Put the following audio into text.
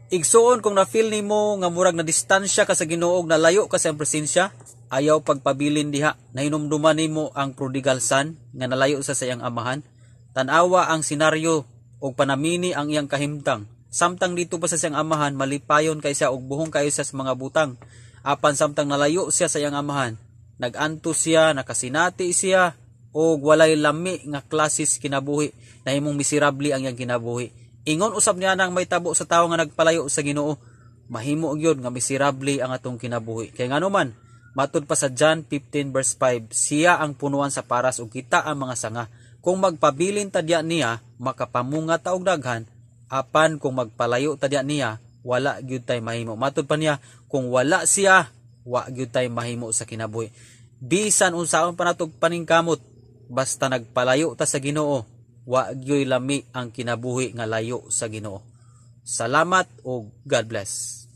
Igsuon, kung na-feel nimo nga murag na distansya ka sa Ginoo, nalayo ka sa iyang presensya, ayaw pagpabilin diha. Nahinumduman nimo ang prodigal son nga nalayo sa iyang amahan. Tan-awa ang senaryo og panamini ang iyang kahimtang. Samtang dito pa sa siyang amahan, malipayon kay siya og buhong kayo siya sa mga butang. Apan samtang nalayo siya sa iyang amahan, nag-antos siya, nakasinati siya, og walay lami nga klases kinabuhi, nahimong miserable ang iyang kinabuhi. Ingon usab niya nang may tabo sa tawo nga nagpalayo sa Ginoo, mahimo gyud nga miserable ang atong kinabuhi. Kay ngano man, matud pa sa John 15 verse 5, siya ang punuan sa paras ug kita ang mga sanga. Kung magpabilin ta diya niya, makapamunga ta og daghan, apan kung magpalayo ta diya niya, wala gyud tay mahimo. Matud pa niya, kung wala siya, wa gyud tay mahimo sa kinabuhi. Bisan unsaon pa natog paningkamot, basta nagpalayo ta sa Ginoo, wa gyoy lami ang kinabuhi nga layo sa Ginoo. Salamat ug God bless.